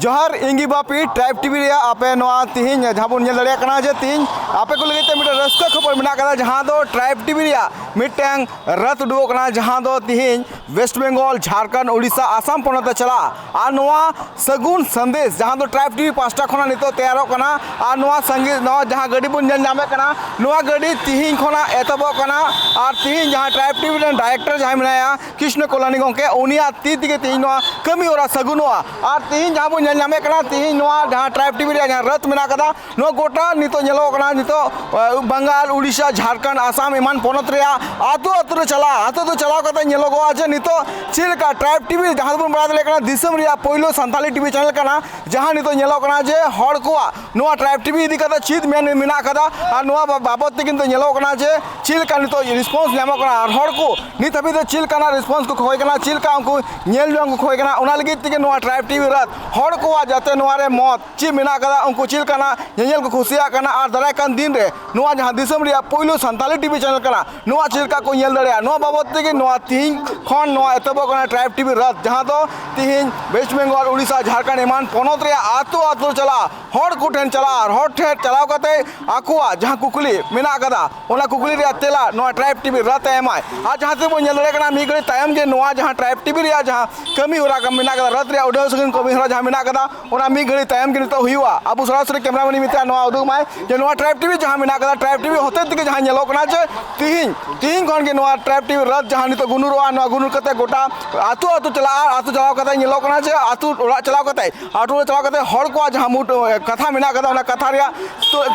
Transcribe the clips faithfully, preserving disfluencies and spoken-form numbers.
ᱡᱚᱦᱟᱨ, ᱤᱧ ᱜᱮ ᱵᱟᱯᱤ, ᱴᱨᱟᱭᱤᱵᱽ ᱴᱤᱵᱷᱤ ᱨᱮᱭᱟᱜ ᱟᱯᱮ ᱱᱚᱣᱟ ᱛᱤᱦᱤᱧ ᱡᱟᱦᱟᱸ ᱵᱚᱱ ᱧᱮᱞ ᱫᱟᱲᱮᱭᱟᱜ ᱠᱟᱱᱟ ᱡᱮ ᱛᱤᱦᱤᱧ ᱟᱯᱮ ᱠᱚ ᱞᱟᱹᱜᱤᱫ ᱛᱮ ᱢᱤᱫᱴᱟᱝ ᱨᱟᱹᱥᱠᱟᱹ ᱠᱷᱚᱵᱚᱨ ᱢᱮᱱᱟᱜ ᱠᱟᱫᱟ, ᱡᱟᱦᱟᱸ ᱫᱚ ᱴᱨᱟᱭᱤᱵᱽ ᱴᱤᱵᱷᱤ ᱨᱮᱭᱟᱜ ᱢᱤᱫᱴᱟᱝ ᱨᱟᱛ ᱩᱰᱩᱠᱚᱜ ᱠᱟᱱᱟ, ᱡᱟᱦᱟᱸ ᱫᱚ ᱛᱤᱦᱤᱧ ᱳᱭᱮᱥᱴ ᱵᱮᱝᱜᱚᱞ, ᱡᱷᱟᱲᱠᱷᱚᱸᱰ, ᱳᱰᱤᱥᱟ, ᱟᱥᱟᱢ ᱯᱚᱱᱚᱛ ᱛᱮ ᱪᱟᱞᱟᱜᱼᱟ᱾ ᱟᱨ ᱱᱚᱣᱟ ᱥᱟᱹᱜᱩᱱ ᱥᱟᱸᱫᱮᱥ ᱡᱟᱦᱟᱸ ᱫᱚ ᱴᱨᱟᱭᱤᱵᱽ ᱴᱤᱵᱷᱤ ᱯᱟᱦᱴᱟ ᱠᱷᱚᱱᱟᱜ ᱱᱤᱛᱚᱜ ᱛᱮᱭᱟᱨᱚᱜ ᱠᱟᱱᱟ, ᱟᱨ ᱱᱚᱣᱟ ᱥᱟᱸᱜᱮ ᱱᱚᱣᱟ ᱡᱟᱦᱟᱸ ᱜᱟᱹᱰᱤ ᱵᱚᱱ ᱧᱮᱞ ᱧᱟᱢᱮᱫ ᱠᱟᱱᱟ, ᱱᱚᱣᱟ ᱜᱟᱹᱰᱤ ᱛᱤᱦᱤᱧ ᱠᱷᱚᱱᱟᱜ ᱮᱛᱚᱦᱚᱵᱚᱜ ᱠᱟᱱᱟ᱾ ᱟᱨ ᱛᱤᱦᱤᱧ ᱡᱟᱦᱟᱸ ᱴᱨᱟᱭᱤᱵᱽ ᱴᱤᱵᱷᱤ ᱨᱮᱱ ᱰᱟᱭᱨᱮᱠᱴᱚᱨ ᱡᱟᱦᱟᱸᱭ ᱢᱮᱱᱟᱭᱟ, ᱠᱨᱤᱥᱱᱚ ᱠᱚᱞᱟᱱᱤ ᱜᱚᱢᱠᱮ, ᱩᱱᱤᱭᱟᱜ ᱛᱤ ᱛᱮᱜᱮ ᱛᱤᱦᱤᱧ ᱱᱚᱣᱟ ᱠᱟᱹᱢᱤ ᱦᱚᱨᱟ ᱥᱟᱹᱜᱩᱱᱚᱜᱼᱟ᱾ ᱟᱨ ᱛᱤᱦᱤᱧ ᱡᱟᱦᱟᱸ ᱵᱚᱱ ᱧᱮᱞ ᱧᱟᱢᱮᱫ ᱠᱟᱱᱟ, ᱛᱤᱦᱤᱧ ᱱᱚᱣᱟ ᱡᱟᱦᱟᱸ ᱴᱨᱟᱭᱤᱵᱽ ᱴᱤᱵᱷᱤ ᱨᱮᱭᱟᱜ ᱡᱟᱦᱟᱸ ᱨᱟᱛ ᱢᱮᱱᱟᱜ ᱠᱟᱫᱟ, ᱱᱚᱣᱟ ᱜᱚᱴᱟ ᱱᱤᱛᱚᱜ ᱧᱮᱞᱚᱜ ᱠᱟᱱᱟ, ᱱᱤᱛᱚᱜ ᱮ, ᱵᱟᱝᱜᱟᱞ, ᱩᱲᱤᱥᱥᱟ, ᱡᱷᱟᱲᱠᱷᱚᱸᱰ, ᱟᱥᱟᱢ ᱮᱢᱟᱱ ᱯᱚᱱᱚᱛ ᱨᱮᱭᱟᱜ ᱟᱹᱛᱩ ᱟᱹᱛᱩ ᱨᱮ ᱪᱟᱞᱟᱜᱼᱟ᱾ ᱟᱹᱛᱩ ᱟᱹᱛᱩ ᱪᱟᱞᱟᱣ ᱠᱟᱛᱮ ᱧᱮᱞᱚᱜᱚᱜᱼᱟ ᱡᱮ ᱱᱤᱛᱚᱜ ᱪᱮᱫ ᱞᱮᱠᱟ ᱴᱨᱟᱭᱤᱵᱽ ᱴᱤᱵᱷᱤ, ᱡᱟᱦᱟᱸ ᱫᱚᱵᱚᱱ ᱵᱟᱲᱟᱭ ᱫᱟᱲᱮᱭᱟᱜ ᱠᱟᱱᱟ ᱫᱤᱥᱚᱢ ᱨᱮᱭᱟᱜ ᱯᱳᱭᱞᱳ ᱥᱟᱱᱛᱟᱞᱤ ᱴᱤᱵᱷᱤ ᱪᱮᱱᱮᱞ ᱠᱟᱱᱟ, ᱡᱟᱦᱟᱸ ᱱᱤᱛᱚᱜ ᱧᱮᱞᱚᱜ ᱠᱟᱱᱟ ᱡᱮ ᱦᱚᱲ ᱠᱚᱣᱟᱜ ᱱᱚᱣᱟ ᱴᱨᱟᱭᱤᱵᱽ ᱴᱤᱵᱷᱤ ᱤᱫᱤ ᱠᱟᱛᱮ ᱪᱮᱫ ᱢᱮᱱ ᱢᱮᱱᱟᱜ ᱠᱟᱫᱟ ᱟᱨ ᱱᱚᱣᱟ ᱵᱟ-, ᱵᱟᱵᱚᱫ ᱛᱮ ᱠᱤᱱᱛᱩ ᱧᱮᱞᱚᱜ ᱠᱟᱱᱟ ᱡᱮ ᱪᱮᱫ ᱞᱮᱠᱟ ᱱᱤᱛᱚᱜ ᱨᱮᱥᱯᱚᱱᱥ ᱧᱟᱢᱚᱜ ᱠᱟᱱᱟ ᱟᱨ ᱦᱚᱲ ᱠᱚ ᱱᱤᱛ ᱦᱟᱹᱵᱤᱡ ᱛᱮ ᱪᱮᱫ ᱞᱮᱠᱟᱱᱟᱜ ᱨᱮᱥᱯᱚᱱᱥ ᱠᱚ ᱠᱷᱚᱭ ᱠᱟᱱᱟ, ᱪᱮᱫ ᱞᱮᱠᱟ ᱩᱱᱠᱩ ᱧᱮᱞ ᱡᱚᱝ ᱠᱚ ᱠᱷᱚᱭ ᱠᱟᱱᱟ, ᱚᱱᱟ ᱞᱟᱹᱜᱤᱫ ᱛᱮᱜᱮ ᱱᱚᱣᱟ ᱴᱨᱟᱭᱤᱵᱽ ᱴᱤᱵᱷᱤ ᱨᱟᱛ ᱦᱚᱲ ᱠᱚᱣᱟᱜ ᱡᱟᱛᱮ ᱱᱚᱣᱟ ᱨᱮ ᱢᱚᱛ ᱪᱮᱫ ᱢᱮᱱᱟᱜ ᱠᱟᱫᱟ, ᱩᱱᱠᱩ ᱪᱮᱫ ᱞᱮᱠᱟᱱᱟᱜ ᱧᱮᱧᱮᱞ ᱠᱚ ᱠᱩᱥᱤᱭᱟᱜ ᱠᱟᱱᱟ ᱟᱨ ᱫᱟᱨᱟᱭ ᱠᱟᱱ ᱫᱤᱱ ᱨᱮ ᱱᱚᱣᱟ ᱡᱟᱦᱟᱸ ᱫᱤᱥᱚᱢ ᱨᱮᱭᱟᱜ ᱯᱳᱭᱞᱳ ᱥᱟᱱᱛᱟᱞᱤ ᱴᱤᱵᱷᱤ ᱪᱮᱱᱮᱞ ᱠᱟᱱᱟ, ᱱᱚᱣᱟ ᱪᱮᱫ ᱞᱮᱠᱟ ᱠᱚ ᱧᱮᱞ ᱫᱟᱲᱮᱭᱟᱜᱼᱟ, ᱱᱚᱣᱟ ᱵᱟᱵᱚᱫ ᱛᱮᱜᱮ ᱱᱚᱣᱟ ᱛᱤᱦᱤᱧ ᱠᱷᱚᱱ ᱱᱚᱣᱟ ᱮᱛᱚᱦᱚᱵᱚᱜ ᱠᱟᱱᱟ ᱴᱨᱟᱭᱤᱵᱽ ᱴᱤᱵᱷᱤ ᱨᱟᱛ, ᱡᱟᱦᱟᱸ ᱫᱚ ᱛᱤᱦᱤᱧ ᱳᱭᱮᱥᱴ ᱵᱮᱝᱜᱚᱞ, ᱩᱲᱤᱥᱥᱟ, ᱡᱷᱟᱲᱠᱷᱚᱸᱰ ᱮᱢᱟᱱ ᱯᱚᱱᱚᱛ ᱨᱮᱭᱟᱜ ᱟᱹᱛᱩ ᱟᱹᱛᱩ ᱪᱟᱞᱟᱜᱼᱟ, ᱦᱚᱲ ᱠᱚᱴᱷᱮᱱ ᱪᱟᱞᱟᱜᱼᱟ ᱟᱨ ᱦᱚᱲ ᱴᱷᱮᱱ ᱪᱟᱞᱟᱣ ᱠᱟᱛᱮ ᱟᱠᱚᱣᱟᱜ ᱡᱟᱦᱟᱸ ᱠᱩᱠᱞᱤ ᱢᱮᱱᱟᱜ ᱠᱟᱫᱟ, ᱚᱱᱟ ᱠᱩᱠᱞᱤ ᱨᱮᱭᱟᱜ ᱛᱮᱞᱟ ᱱᱚᱣᱟ ᱴᱨᱟᱭᱤᱵᱽ ᱴᱤᱵᱷᱤ ᱨᱟᱛ ᱮ ᱮᱢᱟᱭ᱾ ᱟᱨ ᱡᱟᱦᱟᱸ ᱛᱮᱵᱚᱱ ᱧᱮᱞ ᱫᱟᱲᱮᱭᱟᱜ ᱠᱟᱱᱟ ᱢᱤᱫ ᱜᱷᱟᱹᱲᱤ ᱛᱟᱭᱚᱢ ᱜᱮ ᱱᱚᱣᱟ ᱡᱟᱦᱟᱸ ᱴᱨᱟᱭᱤᱵᱽ ᱴᱤᱵᱷᱤ ᱨᱮᱭᱟᱜ ᱡᱟᱦᱟᱸ ᱠᱟᱹᱢᱤ ᱦᱚᱨᱟ ᱠᱟᱱ ᱢᱮᱱᱟᱜ ᱠᱟᱫᱟ, ᱨᱟᱛ ᱨᱮᱭᱟᱜ ᱩᱰᱟᱹᱣ ᱥᱟᱺᱜᱤᱧ ᱠᱟᱹᱢᱤ ᱦᱚᱨᱟ ᱡᱟᱦᱟᱸ ᱢᱮᱱᱟᱜ ᱠᱟᱫᱟ, ᱚᱱᱟ ᱢᱤᱫ ᱜᱷᱟᱹᱲᱤ ᱛᱟᱭᱚᱢ ᱜᱮ ᱱᱤᱛᱚᱜ ᱦᱩᱭᱩᱜᱼᱟ᱾ ᱟᱵᱚ ᱥᱚᱨᱟᱥᱚᱨᱤ ᱠᱮᱢᱨᱟᱢᱮᱱ ᱢᱤᱫᱴᱟᱝ ᱱᱚᱣᱟ ᱩᱫᱩᱜ ᱢᱟᱭ ᱡᱮ ᱱᱚᱣᱟ ᱴᱨᱟᱭᱤᱵᱽ ᱴᱤᱵᱷᱤ ᱡᱟᱦᱟᱸ ᱢᱮᱱᱟᱜ ᱠᱟᱫᱟ, ᱴᱨᱟᱭᱤᱵᱽ ᱴᱤᱵᱷᱤ ᱦᱚᱛᱮᱡ ᱛᱮᱜᱮ ᱡᱟᱦᱟᱸ ᱧᱮᱞᱚᱜ ᱠᱟᱱᱟ ᱡᱮ ᱛᱤᱦᱤᱧ, ᱛᱤᱦᱤᱧ ᱠᱷᱚᱱ ᱜᱮ ᱱᱚᱣᱟ ᱴᱨᱟᱭᱤᱵᱽ ᱴᱤᱵᱷᱤ ᱨᱟᱛ ᱡᱟᱦᱟᱸ ᱱᱤᱛᱚᱜ ᱜᱩᱱᱩᱨᱚᱜᱼᱟ, ᱱᱚᱣᱟ ᱜᱩᱱᱩᱨ ᱠᱟᱛᱮ ᱜᱚᱴᱟ ᱟᱹᱛᱩ ᱟᱹᱛᱩ ᱪᱟᱞᱟᱜᱼᱟ᱾ ᱟᱹᱛᱩ ᱪᱟᱞᱟᱣ ᱠᱟᱛᱮ ᱧᱮᱞᱚᱜ ᱠᱟᱱᱟ ᱡᱮ ᱟᱹᱛᱩ ᱚᱲᱟᱜ ᱪᱟᱞᱟᱣ ᱠᱟᱛᱮ, ᱟᱹᱛᱩ ᱚᱲᱟᱜ ᱪᱟᱞᱟᱣ ᱠᱟᱛᱮ ᱦᱚᱲ ᱠᱚᱣᱟᱜ ᱡᱟᱦᱟᱸ ᱢᱩᱴ ᱠᱟᱛᱷᱟ ᱢᱮᱱᱟᱜ ᱠᱟᱫᱟ, ᱚᱱᱟ ᱠᱟᱛᱷᱟ ᱨᱮᱭᱟᱜ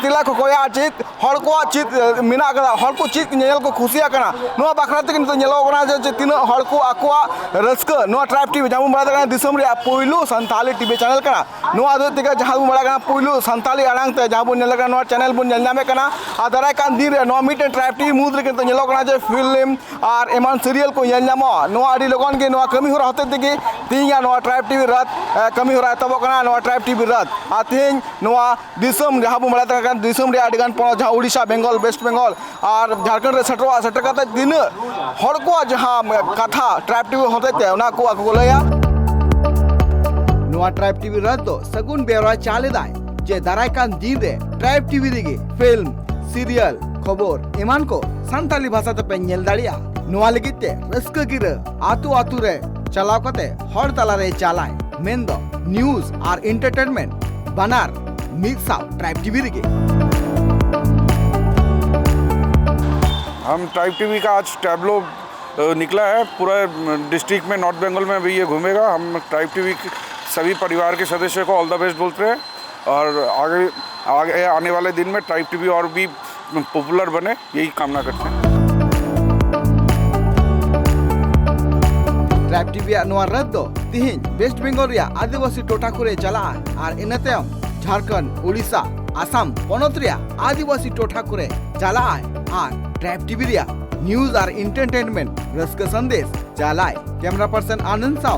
ᱛᱮᱞᱟ ᱠᱚ ᱠᱚᱭᱟ᱾ ᱪᱮᱫ ᱦᱚᱲ ᱠᱚᱣᱟᱜ ᱪᱮᱫ ᱮ, ᱢᱮᱱᱟᱜ ᱠᱟᱫᱟ, ᱦᱚᱲ ᱠᱚ ᱪᱮᱫ ᱧᱮᱧᱮᱞ ᱠᱚ ᱠᱩᱥᱤᱭᱟᱜ ᱠᱟᱱᱟ, ᱱᱚᱣᱟ ᱵᱟᱠᱷᱨᱟ ᱛᱮᱜᱮ ᱱᱤᱛᱚᱜ ᱧᱮᱞᱚᱜ ᱠᱟᱱᱟ ᱡᱮ, ᱡᱮ ᱛᱤᱱᱟᱹᱜ ᱦᱚᱲ ᱠᱚ ᱟᱠᱚᱣᱟᱜ ᱨᱟᱹᱥᱠᱟᱹ ᱱᱚᱣᱟ ᱴᱨᱟᱭᱤᱵᱽ ᱴᱤᱵᱷᱤ, ᱡᱟᱦᱟᱸ ᱵᱚᱱ ᱵᱟᱲᱟᱭ ᱫᱟᱲᱮᱭᱟᱜ ᱠᱟᱱᱟ ᱫᱤᱥᱚᱢ ᱨᱮᱭᱟᱜ ᱯᱳᱭᱞᱳ ᱥᱟᱱᱛᱟᱞᱤ ᱴᱤᱵᱷᱤ ᱪᱮᱱᱮᱞ ᱠᱟᱱᱟ, ᱱᱚᱣᱟ ᱦᱚᱛᱮᱡ ᱛᱮᱜᱮ ᱡᱟᱦᱟᱸ ᱵᱚᱱ ᱵᱟᱲᱟᱭ ᱠᱟᱱᱟ ᱯᱳᱭᱞᱳ ᱥᱟᱱᱛᱟᱞᱤ ᱟᱲᱟᱝ ᱛᱮ ᱡᱟᱦᱟᱸ ᱵᱚᱱ ᱧᱮᱞ ᱠᱟᱱᱟ, ᱱᱚᱣᱟ ᱪᱮᱱᱮᱞ ᱵᱚᱱ ᱧᱮᱞ ᱧᱟᱢᱮᱫ ᱠᱟᱱᱟ᱾ ᱟᱨ ᱫᱟᱨᱟᱭ ᱠᱟᱱ ᱫᱤᱱ ᱨᱮ ᱱᱚᱣᱟ ᱢᱤᱫᱴᱮᱱ ᱴᱨᱟᱭᱤᱵᱽ ᱴᱤᱵᱷᱤ ᱢᱩᱫᱽ ᱨᱮ ᱠᱤᱱᱛᱩ ᱧᱮᱞᱚᱜ ᱠᱟᱱᱟ ᱡᱮ ᱯᱷᱤᱞᱢ ᱟᱨ ᱮᱢᱟᱱ ᱥᱤᱨᱤᱭᱟᱞ ᱠᱚ ᱧᱮᱞ ᱧᱟᱢᱚᱜᱼᱟ᱾ ᱱᱚᱣᱟ ᱟᱹᱰᱤ ᱞᱚᱜᱚᱱ ᱜᱮ ᱱᱚᱣᱟ ᱠᱟᱹᱢᱤ ᱦᱚᱨᱟ ᱦᱚᱛᱮᱡ ᱛᱮᱜᱮ ᱛᱮᱦᱮᱧᱟᱜ ᱱᱚᱣᱟ ᱴᱨᱟᱭᱤᱵᱽ ᱴᱤᱵᱷᱤ ᱨᱟᱛ ᱮ, ᱠᱟᱹᱢᱤ ᱦᱚᱨᱟ ᱮᱛᱚᱦᱚᱵᱚᱜ ᱠᱟᱱᱟ᱾ ᱱᱚᱣᱟ ᱴᱨᱟᱭᱤᱵᱽ ᱴᱤᱵᱷᱤ ᱨᱟᱛ ᱟᱨ ᱛᱮᱦᱮᱧ ᱱᱚᱣᱟ ᱫᱤᱥᱚᱢ, ᱡᱟᱦᱟᱸ ᱵᱚᱱ ᱵᱟᱲᱟᱭ ᱫᱟᱲᱮᱭᱟᱜ ᱠᱟᱱᱟ, ᱫᱤᱥᱚᱢ ᱨᱮᱭᱟᱜ ᱟᱹᱰᱤᱜᱟᱱ ᱯᱚᱱᱚᱛ, ᱡᱟᱦᱟᱸ ᱩᱲᱤᱥᱥᱟ, ᱵᱮᱝᱜᱚᱞ, ᱳᱭᱮᱥᱴ ᱵᱮᱝᱜᱚᱞ ᱟᱨ ᱡᱷᱟᱲᱠᱷᱚᱸᱰ ᱨᱮ ᱥᱮᱴᱮᱨᱚᱜᱼᱟ, ᱥᱮᱴᱮᱨ ᱠᱟᱛᱮ ᱛᱤᱱᱟᱹᱜ ᱦᱚᱲ ᱠᱚᱣᱟᱜ ᱡᱟᱦᱟᱸ ᱠᱟᱛᱷᱟ ᱴᱨᱟᱭᱤᱵᱽ ᱴᱤᱵᱷᱤ ᱦᱚᱛᱮᱡ ᱛᱮ ᱚᱱᱟ ᱠᱚ ᱟᱠᱚ ᱠᱚ ᱞᱟᱹᱭᱟ᱾ ᱱᱚᱣᱟ ᱴᱨᱟᱭᱤᱵᱽ ᱴᱤᱵᱷᱤ ᱨᱟᱡᱽ ᱫᱚ ᱥᱟᱹᱜᱩᱱ ᱵᱮᱣᱨᱟ ᱪᱟᱞ ᱮᱫᱟᱭ ᱡᱮ ᱫᱟᱨᱟᱭ ᱠᱟᱱ ᱫᱤᱱ ᱨᱮ ᱴᱨᱟᱭᱤᱵᱽ ᱴᱤᱵᱷᱤ ᱨᱮᱜᱮ ᱯᱷᱤᱞᱢ, ᱥᱤᱨᱤᱭᱟᱞ, ᱠᱷᱚᱵᱚᱨ ᱮᱢᱟᱱ ᱠᱚ ᱥᱟᱱᱛᱟᱲᱤ ᱵᱷᱟᱥᱟ ᱛᱮᱯᱮ ᱧᱮᱞ ᱫᱟᱲᱮᱭᱟᱜᱼᱟ᱾ ᱱᱚᱣᱟ ᱞᱟᱹᱜᱤᱫ ᱛᱮ ᱨᱟᱹᱥᱠᱟᱹ ᱜᱤᱨᱟᱹ ᱟᱛᱳ ᱟᱛᱳ ᱨᱮ ᱪᱟᱞᱟᱣ ᱠᱟᱛᱮ ᱦᱚᱲ ᱛᱟᱞᱟᱨᱮ ᱪᱟᱞᱟᱭ, ᱢᱮᱱᱫᱚ ᱱᱤᱭᱩᱡᱽ ᱟᱨ ᱮᱱᱴᱟᱨᱴᱮᱱᱢᱮᱱᱴ ᱵᱟᱱᱟᱨ ᱢᱤᱫ ᱥᱟᱶ ᱴᱨᱟᱭᱤᱵᱽ ᱴᱤᱵᱷᱤ ᱨᱮᱜᱮ᱾ हम ट्राइब टीवी का आज टैबलो अ, निकला है। पूरा डिस्ट्रिक्ट में, नॉर्थ बंगाल में भी ये घूमेगा। हम ट्राइब टीवी के सभी परिवार के सदस्यों को ऑल द बेस्ट बोलते हैं और आगे, आगे आने वाले दिन में ट्राइब टीवी और भी पॉपुलर बने, यही कामना करते हैं। ᱴᱨᱟᱭᱤᱵᱽ ᱴᱤᱵᱷᱤ ᱟᱜ ᱱᱚᱣᱟ ᱨᱟᱛ ᱫᱚ ᱛᱤᱦᱤᱧ ᱳᱭᱮᱥᱴ ᱵᱮᱝᱜᱚᱞ ᱨᱮᱭᱟᱜ ᱟᱹᱫᱤᱵᱟᱹᱥᱤ ᱴᱚᱴᱷᱟ ᱠᱚᱨᱮ ᱪᱟᱞᱟᱜᱼᱟ ᱟᱨ ᱤᱱᱟᱹ ᱛᱟᱭᱚᱢ ᱡᱷᱟᱲᱠᱷᱚᱸᱰ, ᱳᱰᱤᱥᱟ, ᱟᱥᱟᱢ ᱯᱚᱱᱚᱛ ᱨᱮᱭᱟᱜ ᱟᱹᱫᱤᱵᱟᱹᱥᱤ ᱴᱚᱴᱷᱟ ᱠᱚᱨᱮ ᱪᱟᱞᱟᱜᱼᱟᱭ ᱟᱨ ᱴᱨᱟᱭᱤᱵᱽ ᱴᱤᱵᱷᱤ ᱨᱮᱭᱟᱜ ᱱᱤᱭᱩᱡᱽ ᱟᱨ ᱮᱱᱴᱟᱨᱴᱮᱱᱢᱮᱱᱴ ᱨᱟᱹᱥᱠᱟᱹ ᱥᱟᱸᱫᱮᱥ ᱪᱟᱞᱟᱭ᱾ ᱠᱮᱢᱮᱨᱟ ᱯᱟᱨᱥᱚᱱ ᱟᱱᱚᱱᱫ ᱥᱟᱶ